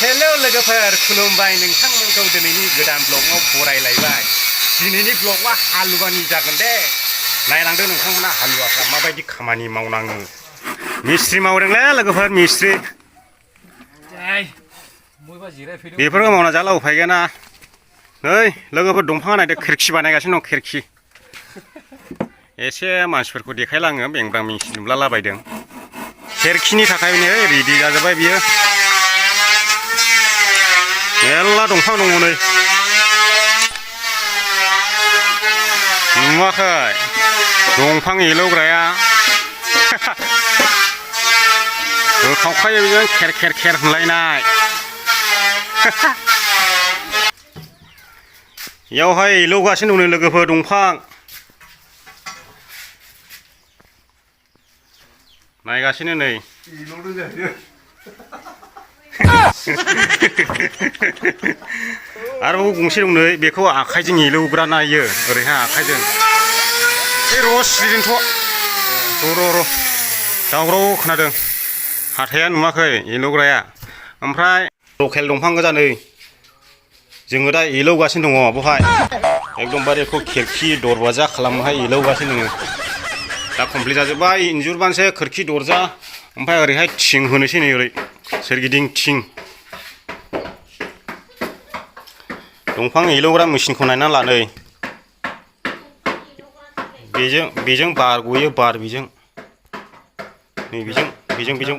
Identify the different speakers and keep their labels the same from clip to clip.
Speaker 1: Hello लोगोफोर खुलुमबाय नोंथांमोनखौ दिनैनि गोदान ब्लगआव बरायलायबाय। दिनैनि ब्लगआ हालुवानि जागोन दे। नायलांदो नोंथांमोना हालुवाफ्रा माबायदि खामानि मावनाङो। मिस्ट्रि मावदोंलै लोगोफोर मिस्ट्रि। बेफोरखौ मावना जाला उफाय गैयाना। नै लोगोफोर दंफाङा नायदो खिरखि बानायगासिनो दं खिरखि। एसे मानसिफोरखौ देखायलाङो बेंब्रां मिंसि नुलालाबायदों। खिरखिनि थाखायनो रेडि जाजोब्बाय बियो। मेरला दंफां दङ नै नुवाखै दंफां एलौग्राया होखावखायो बेजों खेर खेर खेर होनलायनाय बेयावहाय एलौगासिनो दं लोगोफोर दंफां नायगासिनो नै आरोबाव गंसे दं नै बेखौ आखाइजों एलौग्रा नायो ओरैहाय आखाइजों र' सिरिदोंथ' र' दावराव खोनादों हाथाया नुवाखै एलौग्राया ओमफ्राय लकेल दंफां गोजा नै जोङो दा एलौगासिनो दङ बेवहाय एकदमबारे बेखौ खिरखि दरवाजा खालामनोहाय एलौगासिनो दङ दा कमप्लिट जाजोब्बाय इन्जुरबानोसो खोरखि दरजा ओमफ्राय ओरैहाय थिं होनोसै नै ओरै सोरगिदिं थिं दंफां एलौग्रा मेचिनखौ नायनानै ला नै बेजों बार गयो बार बेजों नै बेजों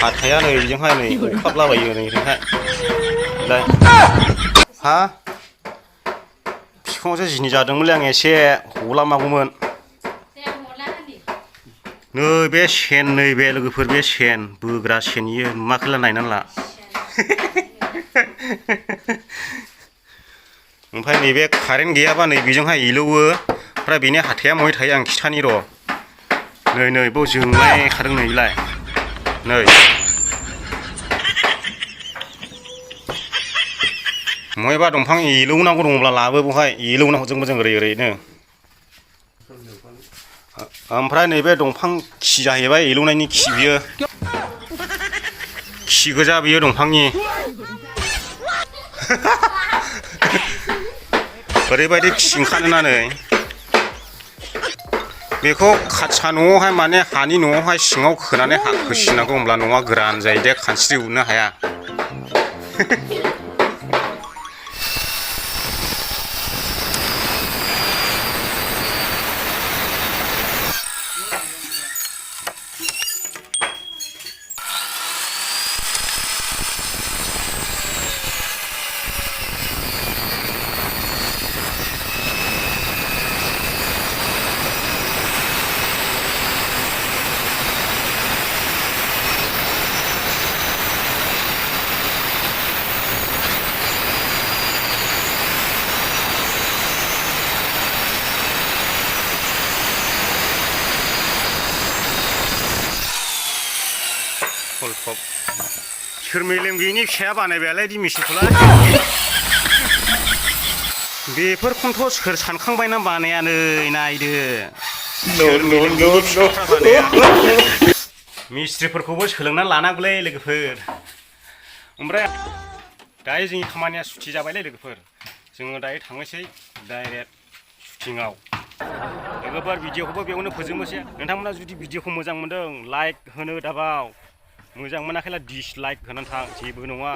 Speaker 1: हाथाया नै बेजोंहाय नै अखाबलाबायो नै ओरैहाय हा बिफाङावसो जिनि जादोंमोनलै आं एसे हलामागौमोन नै बे सेन नै बे लोगोफोर बे सेन बोग्रा सेन इयो नुवाखैला नायनानै ला ओमफ्राय नैबे कारेन्ट गैयाबा नै बेजोंहाय एलौवो ओमफ्राय बेनि हाथाया महाय थायो आं खिथानि र' नै बाव जोंलायखादों नै बेलाय नै महायबा दंफां एलौनांगौ दङब्ला लाबो बेवहाय एलौना हरजोंबो जों ओरैनो ओमफ्राय नैबे दंफां खि जाहैबाय एलौनायनि खि बियो खि गोजा बियो दंफांनि ओरैबायदि खि ओंखारोना नै बेखौ खासा न'आवहाय माने हानि न'आवहाय सिङाव खोनानै हा होसिननांगौ होमब्ला न'आ गोरान जायो दे खानस्रि उरनो हाया सोर मेलेम गैयिनि फिसाया बानायबायालाय दि मेचिनखौलाय बेफोरखौनोथ' सोर सानखांबायना बानाया नै नायदो मिस्ट्रिफोरखौबो सोलोंना लानांगौलै लोगोफोर ओमफ्राय दायो जोंनि खामानिया सुथि जाबायलै लोगोफोर जोङो दायो थांनोसै डाइरेक्ट शुटिंआव लोगोफोर भिडिअखौबो बेयावनो फोजोबनोसै नोंथांमोना जुदि भिडिअखौ मोजां मोनदों लाइक होनो दाबाव मोजां मोनाखैला डिसलाइक होनानै थां जेबो नङा